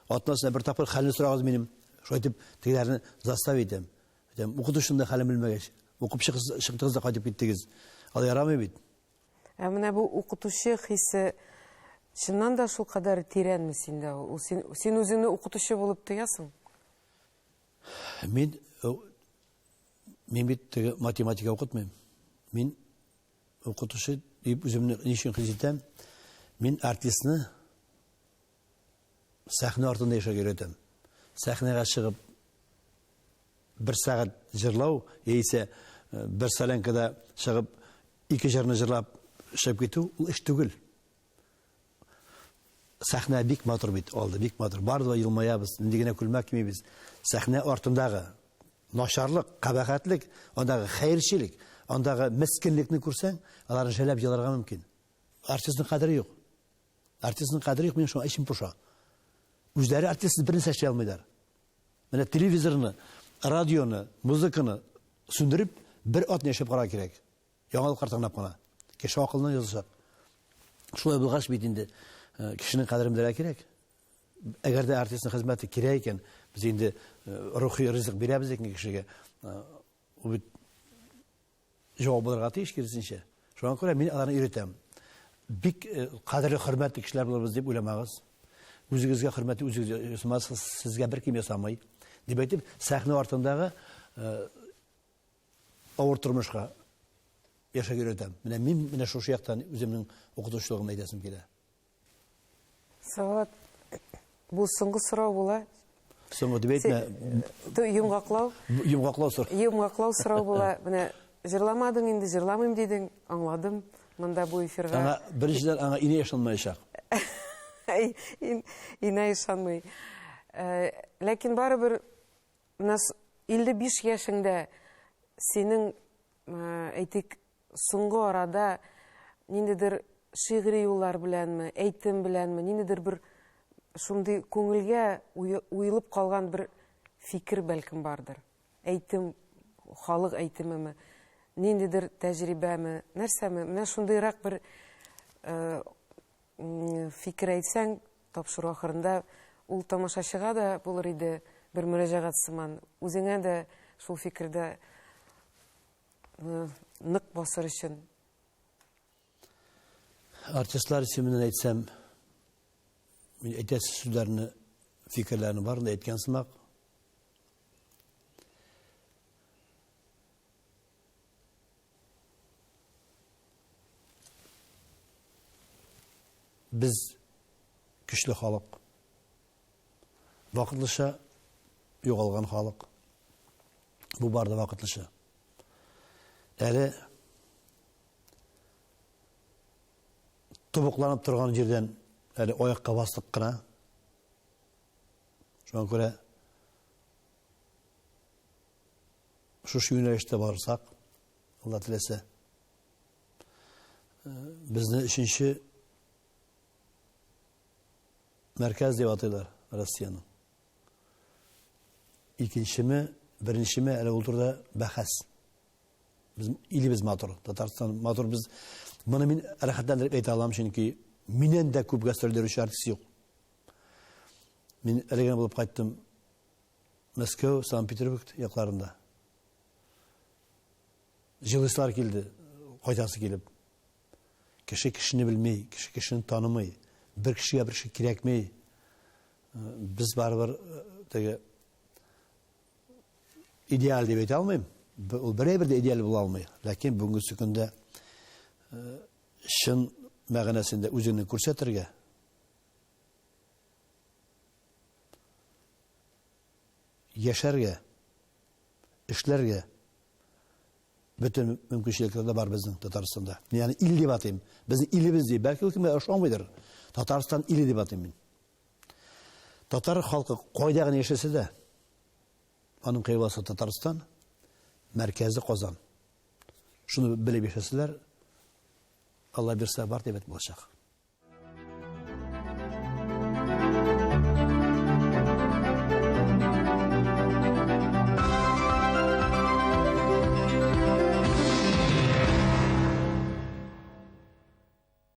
Атнасына бер тапкыр хәлне сорагыз минем. Шулай итеп, тегеләрне заставить итәм. Әйтәм, укытучының да хәлен белмәгәч, укып чыктыгыз да кайтып киттегез. Алай ярамый бит. Ә менә бу укытучы хисе чыннан да шулкадәр тирәнме синдә ул? Син, син үзеңне укытучы булып тоясың? Мин э, мин бит теге математика укытмыйм. Мин укытучы дип үземне ни өчен хис итәм? Мин артистны сәхнә артында яшәргә өйрәтәм. Сәхнәгә чыгып бер сәгать җырлау яисә э, бер солянкада чыгып ике җырны җырлап чыгып китү ул эш түгел. Сәхнә бик матур бит, алды бик матур. Бары да елмаябыз, нинди генә күлмәк кимибез. Сәхнә артындагы начарлык, кабахәтлек, андагы хәерчелек, андагы мескенлекне күрсәң, аларны жәлләп еларга мөмкин. Артистның кадере юк. Артистның кадере юк, мин шуңа эчем поша. Үзләре артистсыз бернәрсә эшли алмыйлар. Менә телевизорны, радионы, музыканы сүндереп, бер атна яшәп карарга кирәк. Яңалыклар тыңлап кына. Кеше акылына язачак. Шулай булгач бит инде э, кешенең кадерен белергә кирәк. Әгәр дә артистның хезмәте кирәк икән, без инде э, рухи ризык бирәбез икән кешегә, э, ул бит җавап булырга тиеш киресенчә. Шуңа күрә мин аларны өйрәтәм. Бик кадерле, хөрмәтле кешеләр булырбыз дип уйламагыз. Үзегезгә хөрмәтне үзегез ясамасыз, сезгә беркем ясамый. Дип әйтеп, сәхнә артындагы авыр тормышка яшәргә өйрәтәм. Менә мин менә шушы яктан үземнең укытучылыгымны әйтәсем килә. Салават, бу соңгы сорау була. Соңгы дип әйтмә. Йомгаклау. Йомгаклау сорау. Йомгаклау сорау була. Менә җырламадың инде, җырламыйм дидең, аңладым. Монда бу эфирга. Аңа беренчедән аңа инә ышанмаячак. Инә ышанмый. Э, ләкин барыбер Менә 55 яшеңдә синең, әйтик, соңгы арада ниндидер шигъри юллар беләнме, әйтем беләнме, ниндидер бер шундый күңелгә уелып калган бер фикер бәлкем бардыр. Әйтем, халык әйтемеме, ниндидер тәҗрибәме, нәрсәме? Менә шундыйрак бер фикер әйтсәң, Тапшыру ахырында ул тамашачыга да булыр иде бер мөрәҗәгать сыман. Үзеңә дә шул фикердә нык басыр өчен. Артистлар исеменнән әйтсәм, мин әйтәсе сүзләрне, фикерләрне барын да әйткән сымак. Без көчле халык. Вакытлыча югалган халык. Бу бар да вакытлыча. Әле тубыкланып торган җирдән әле аякка бастык кына. Шуңа күрә шушы юнәлештә барсак, Алла теләсә, безне өченче мәркәз дип атыйлар Россиянең. Икенчеме, беренчеме, әле ул турыда бәхәс. Без илебез матур, Татарстан матур. Без моны мин рәхәтләндереп әйтә алам, чөнки миннән дә күп гастрольдә йөрүче артист юк. Мин әле генә булып кайттым Мәскәү, Санкт-Петербург якларында. Җылыслар килде, кайтасы килеп. Кеше кешене белми, кеше кешене танымый. Бер кешегә бер кеше кирәкми. Без барыбер теге идеаль дип әйтә алмыйм. Ул бер әйбер дә идеаль була алмый. Ләкин бүгенге көндә чын мәгънәсендә үзеңне күрсәтергә, яшәргә, эшләргә бөтен мөмкинчелекләр дә бар безнең Татарстанда. Мин аны ил дип атыйм. Безнең илебез дип. Бәлки ул кемгә ошамыйдыр. Татарстан иле дип атыйм мин. Татар халкы кайда гына яшәсә дә, аның кыйбласы Татарстан, мәркәзе Казан. Шуны белеп яшәсәләр, Алла бирсә, бар дип булачак.